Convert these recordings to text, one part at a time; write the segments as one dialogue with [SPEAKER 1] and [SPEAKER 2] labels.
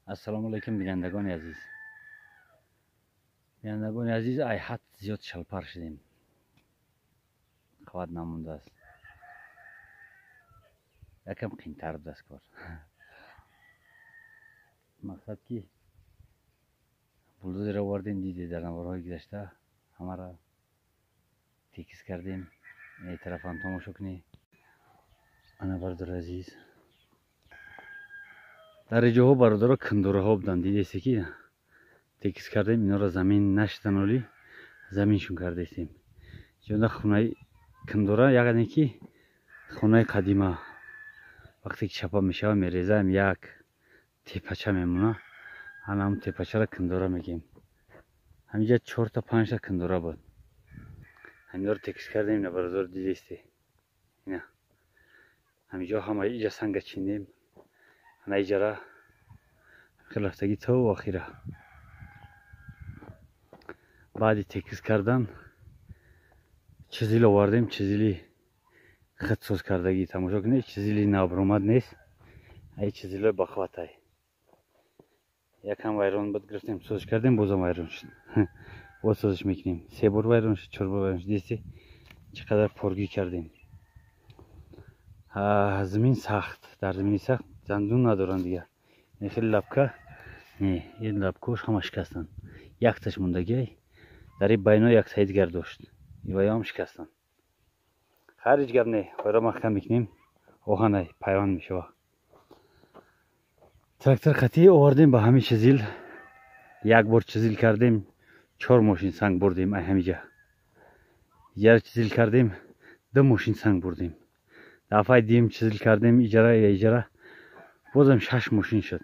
[SPEAKER 1] Ассалому алайкум, бинандагони азиз. Бинандагони азиз, ай ҳад зиёд шалпар шудем, қувват намондааст, якам қиинтар будааст кор. Мақсад ки булдозеро овардем, диде дар наворҳои гузашта ҳамаро текис кардем. Ин тарафам тамошо кунӣ. Ана, бародари азиз, дар ҷоҳо, бародаро, кандураҳо буданд, дидесте ки текис кардем инора, замин нашидан, оли заминшон кардаистем. Ҷонда хонаи кандура, яъне ки хонаи қадима, вақте ки чапа мешава, мерезаем, як тепача мемона, ана ҳам тепачаро кандура мегем. Ҳаминҷа чорта, панҷта кандура буд, ҳаминро текис кардем. Ина, бародар, дидесте, ина ҳаминҷо ҳама иҷа санга чиндем, ана иҷара хел рафтагӣ то охира. Баъди текис кардан чизил овардем, чизили худсоз кардагӣ. Тамошо кунед, чизили набромад нест, ай чизилои бахватай. Якам вайрон буд, гирифтем, созиш кардем, бозам вайрон шуд, боз созиш мекунем. Се бор вайрон шуд, чор бор вайрон шуд. Дидесте, чӣ қадар поргӣ кардем. Замин сахт, дар замини сахт дандун надоранд дигар. Ин хеле лапка не, ин лапкош ҳама шикастанд, якташ мондагиай дар ин байно, як саи дигар дошт, иваёам шикастанд. Хайр, ҳеҷ гап не, ойро маҳкам мекунем, оҳанай пайванд мешава. Трактор қатӣ овардем, ба ҳамин чизил як бор чизил кардем, чор мошин санг бурдем. Ай ҳамиҷа иҷара чизил кардем, ду мошин санг бурдем. Дафъаи дуюм чизил кардем иҷара я иҷара, бозам шаш мошин шуд,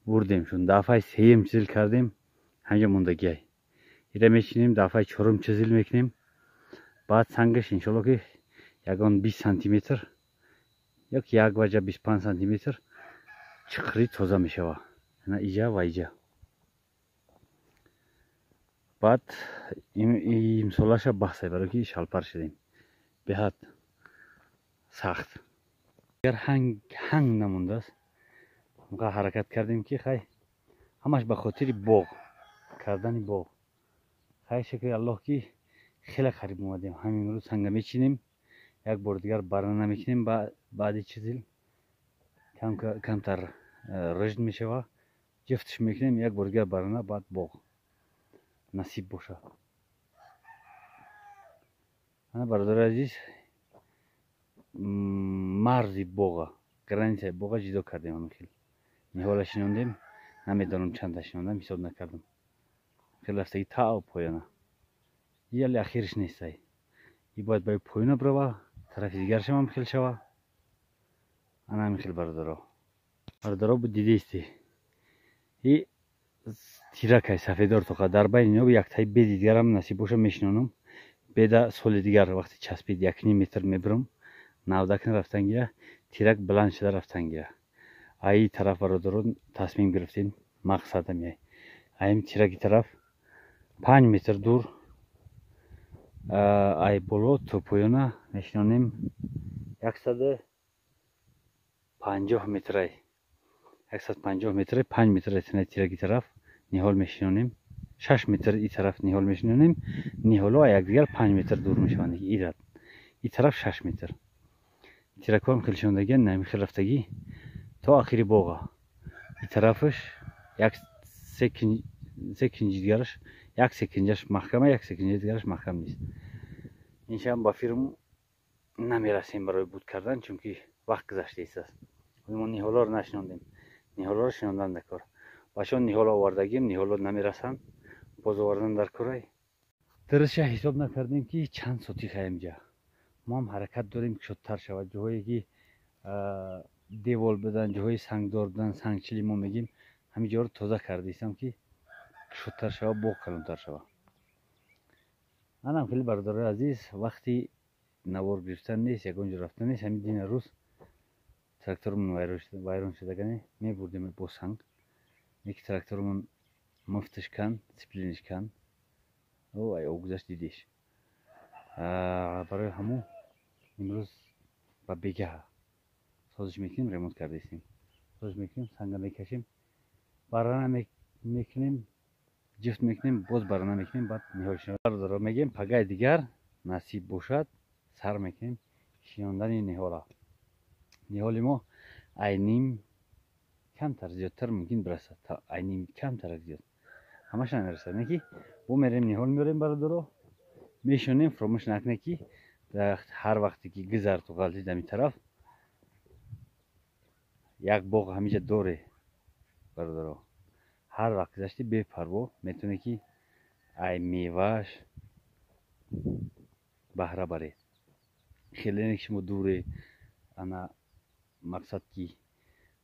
[SPEAKER 1] бурдем шуд. Дафъаи сеюм чизил кардем, ҳамҷа мондагиай, ира мечинем. Дафъаи чорум чизил мекунем, баъд сангаш, иншолло, ки ягон 20 сантиметр ёки як ваҷа 25 сантиметр чиқирӣ тоза мешава, ана иҷа ва иҷа. Баъд имсолаша баҳсай, барои ки шалпар шудем беҳад сахт, агар ҳанг намондааст. Ҳамқа ҳаракат кардем ки хай, ҳамаш ба хотири боғ кардани боғ. Хай, шукри Аллоҳ, ки хеле қариб омадем. Ҳамин имрӯз санга мечинем, як бор дигар барана мекунем. Баъди чизил камтар рӯжд мешава, ҷифтш мекунем, як бор дигар барана, баъд боғ насиб боша. Ана, бародари азиз, марзи боға, границаи боға ҷидо кардем. Ҳамин хел ниҳола шинондем, намедонам чанда шинондам, ҳисоб накардам. Хел рафтаги та поёна, яли ахириш нестай, и бояд ба поёна бирава, тарафи дигаршам ҳам хел шава. Ана ҳамин хел, бародаро. Бародаро, дидисти, и тиракай сафедор тоқа дар байни ино яктаи беди дигарам насиб боша мешинонам. Беда соли дигар вақти часпид, 1,5 метр мебирам, навдакна рафтан гира, тирак баланд шуда рафтан гира. Аи тараф, бародаро, тасмим гирифтем, мақсадам яй аим тираки тараф 5 метр дур ай боло то поёна мешинонем, 150 метрай, 150 метр, 5 метр тираки тараф ниҳол мешинонем, 6 метр и тараф ниҳол мешинонем. Ниҳоло якдигар 5 метр дур мешаванд. Ирад и тараф 6 метр тиракҳоам хел шинондагиан, нами хел рафтагӣ то ахири боға. И тарафаш як се кинҷи дигараш, як секинҷаш маҳкама, як секинҷи дигараш маҳкам нест. Иншам ба фирм намерасем барои буд кардан, чунки вақт гузашта истааст. Мо ниҳолоро нашинондем, ниҳолоро шинондан дар кор. Бачаҳо, ниҳол овардагим, ниҳоло намерасанд, боз овардан дар корай. Дурустша ҳисоб накардем, ки чанд сотиха инҷа. Мо ҳам ҳаракат дорем, кушодтар шавад. Ҷоҳое ки девол будан, ҷоҳои сангдор будан, сангчили мо мегим, ҳамин ҷоро тоза кардаистам, ки кушодтар шава, боғ калонтар шава. Анам хеле, бародарои азиз, вақти навор гирифтан нест, ягон ҷо рафтан нест. Ҳамин дина рӯз трактормон вайрон шудагане, мебурдем бо санг, яки трактормон муфташ канд, сцеплениеш канд, ай об гузашт, дидиш. Барои ҳамун имрӯз ба бегаҳа созиш мекунем, ремонт кардаистем, созиш мекунем, санга мекашем. Барана мекунем, ҷифт мекунем, боз барана мекунем, баъд ниҳол шинонем. Бародаро мегем, пагаи дигар насиб бошад, сар мекунем шинондани ниҳола. Ниҳоли мо айним камтар зиёдтар мумкин бирасад, айним камтар зиёд ҳамаша намерасад. Не ки бо мерем ниҳол меорем бародаро, мешонем, фаромӯш накунед ки ҳар вақте ки гузарту ғалтид ами тараф як боғ ҳамиҷа доре бародаро. Ҳар вақт гузашти бепарво метавонед ки ай мевааш баҳра баред. Хеле не ки шумо дуре, ана мақсад ки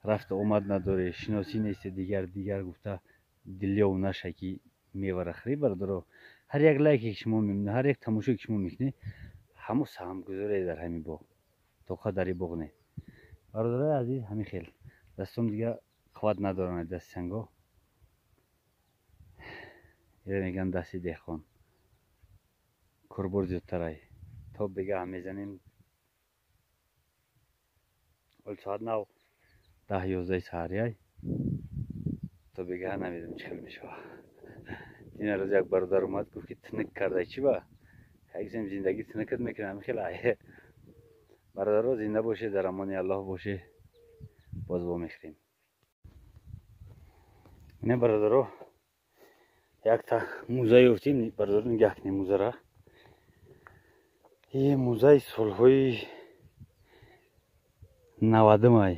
[SPEAKER 1] рафта омад надоре, шиносӣ несте, дигар дигар гуфта дилёв наша ки мевара хӯрӣ бародаро. Ҳар як лайке ки шумо мебинед, ҳар як тамошое ки шумо мекунед, ҳамо саҳмгузоре дар ҳамин боғ, тоқа дар ин боғ не. Бародарои азиз, ҳамин хел дастом дига қувват надоранд дасти санго. Ира мегӯянд дасти деҳқон корбор зиёдтарай. То бегаҳ мезанем, ҳол соат нав 10-11 саҳарияй, то бегаҳ намедонем чӣ хел мешавад. Ина рӯз як бародар омад, гуфт ки тинак кардай чӣ ба? Якзем зиндагӣ тинакат мекунад, ҳамин хел ай. Бародаро, зинда бошед, дар амони Аллоҳ бошед, боз вомехӯрем. Ина бародаро, якта муза ёфтем, бародаро нигаҳ кунем музара. Е музаи солҳои 90-ай.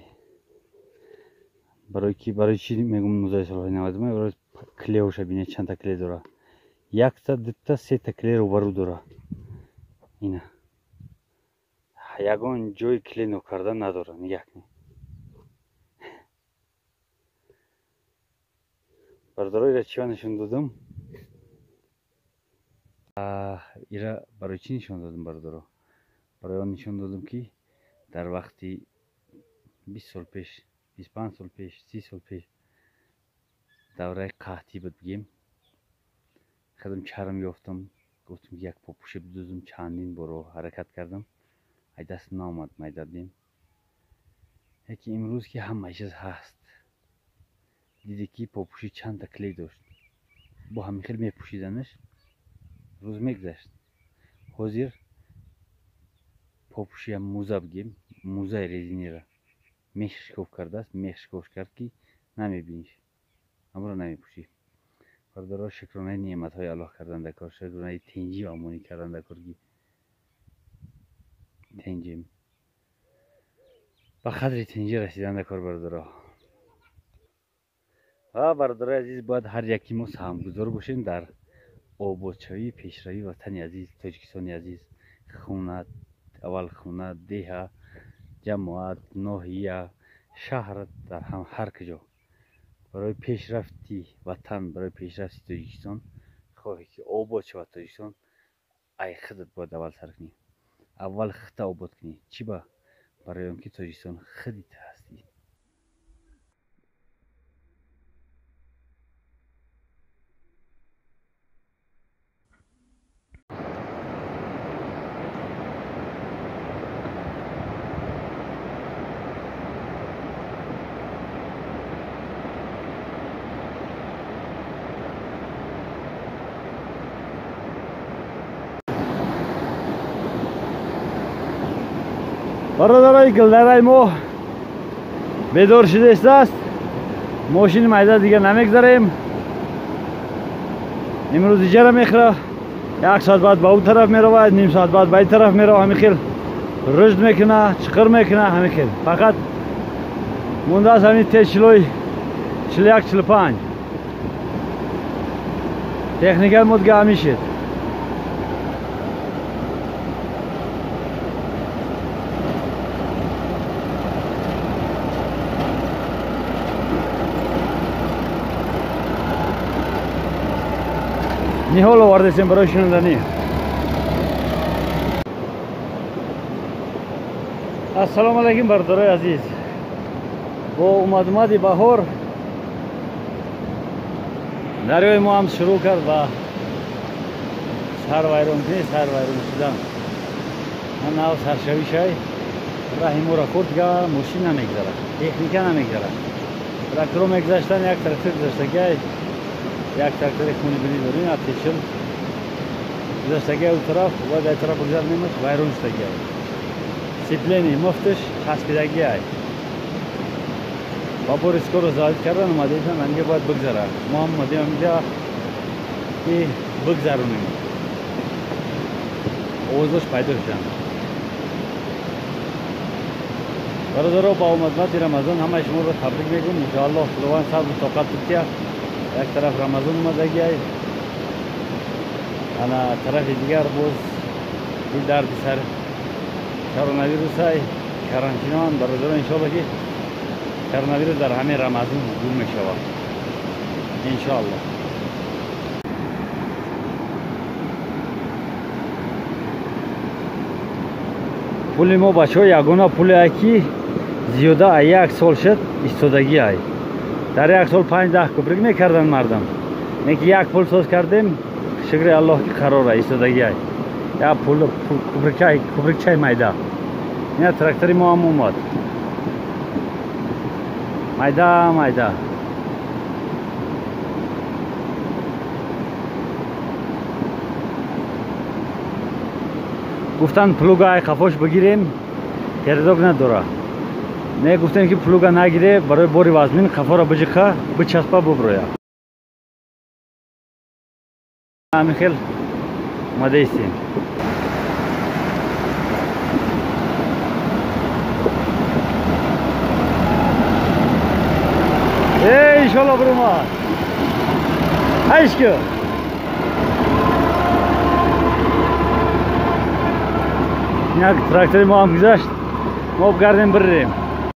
[SPEAKER 1] Барои ки барои чӣ мегӯм музаи солҳои 90-ай? Барои клеоша бинед чандта кле дора. Якта, дута, сета кле рӯбарӯ дора. Ина ягон ҷои кле нокарда надора, нигаҳ кунед. Бародаро, ира чива нишон додам? Ира барои чӣ нишон додам бародаро? Барои он нишон додам ки дар вақти 20 сол пеш, 25 сол пеш, 30 сол пеш давраи қаҳтӣ буд бигем. Худам чарм ёфтам, гуфтам ки як попуше бидӯзам, чандин боро ҳаракат кардам, ай даст наомад, майдадем. Яке имрӯз ки ҳама чиз ҳаст, диде ки попуши чандта клей дошт, бо ҳамин хел мепӯшиданаш рӯз мегузашт. Ҳозир попушиам муза бигем, музаи резинира мех шикоф кардааст, мех шикоф кард ки намебиниш, ҳамро намепӯшӣ. Бародаро, шукронаи неъматҳои Аллоҳ кардан дар кор, шукронаи тинҷӣ ва амонӣ кардан дар кор ки тинҷим, ба қадри тинҷӣ расидан дар кор бародаро. Ва бародарои азиз, бояд ҳар яки мо саҳмгузор бошем дар ободшавии пешравии ватани азиз, Тоҷикистони азиз. Хона, аввал хона, деҳа, ҷамоат, ноҳия, шаҳр, дар ҳар куҷо барои пешрафти ватан, барои пешрафти Тоҷикистон, хоҳе ки обод шавад Тоҷикистон, ай худат бояд аввал сар кунӣ, аввал худта обод кунӣ. Чӣ ба? Барои он ки Тоҷикистон худи ту ҳастӣ. Бародарои гулдараи мо бедор шудааст, мошини майда дига намегзарем. Имрӯз иҷара мехӯра, як соат баъд ба ӯ тараф меравад, ним соат баъд ба ин тараф меравад, ҳамин хел рушд мекуна, чиқир мекуна, ҳамин хел. Фақат мондааст ҳамин те 41, 45. Техникаи мо дига ҳамин шид. Ниҳол овардесем барои шинонданӣ. Ассалому алайкум бародарои азиз. Бо омадомади баҳор дарёи мо ҳам шурӯъ кард ба сарвайронкунӣ, сарвайрон шудан. Нав саршавишай раҳи моро хурд, мошин намегзарад, техника намегзарад. Тракторо мегузаштан, як трактор гузаштагиай, як трактори хуни бинӣ дорем, атечил гузаштагиай у тараф, бояд ай тараф бигзаронемаш, вайрон шудагиай. Сцепление муфташ часпидагиай. Ба бори скоро заводить кардан омадем, анҷа бояд бигзара. Мо ҳам омадем инҷа ки бигзаронем. Овозош пайдо шуданд. Бародаро, ба омадмади Рамазон ҳамаи шуморо табрик мегӯм. Иншоаллоҳ Худованд сабру тоқат бидиҳад. Як тараф Рамазон омадагиай, ана тарафи дигар боз ин дарди сар коронавирусай, карантиноан. Бародаро, иншоаллоҳ ки коронавирус дар ҳамин Рамазон гум мешавад, иншоаллоҳ. Пули мо, бачаҳо, ягона пуле ки зиёда аз як сол шуд истодагиай. Дар як сол 5-10 куприк мекарданд мардам, не ки як пул соз кардем, шукри Аллоҳ ки қарора истодагиай. Як пул куприкчай майда. Ина трактори мо ҳам омад, майда майда. Гуфтанд плуга ай қафош бигирем, передок надора. Не, гуфтем ки плуга нагире, барои бори вазмин қафоро биҷиқа, бичаспа, буброя. Ҳамин хел омадаистем. Эй, иншолло биромад. Ҳайшки. Як трактори мо ҳам гузашт, мо бигардем биррем.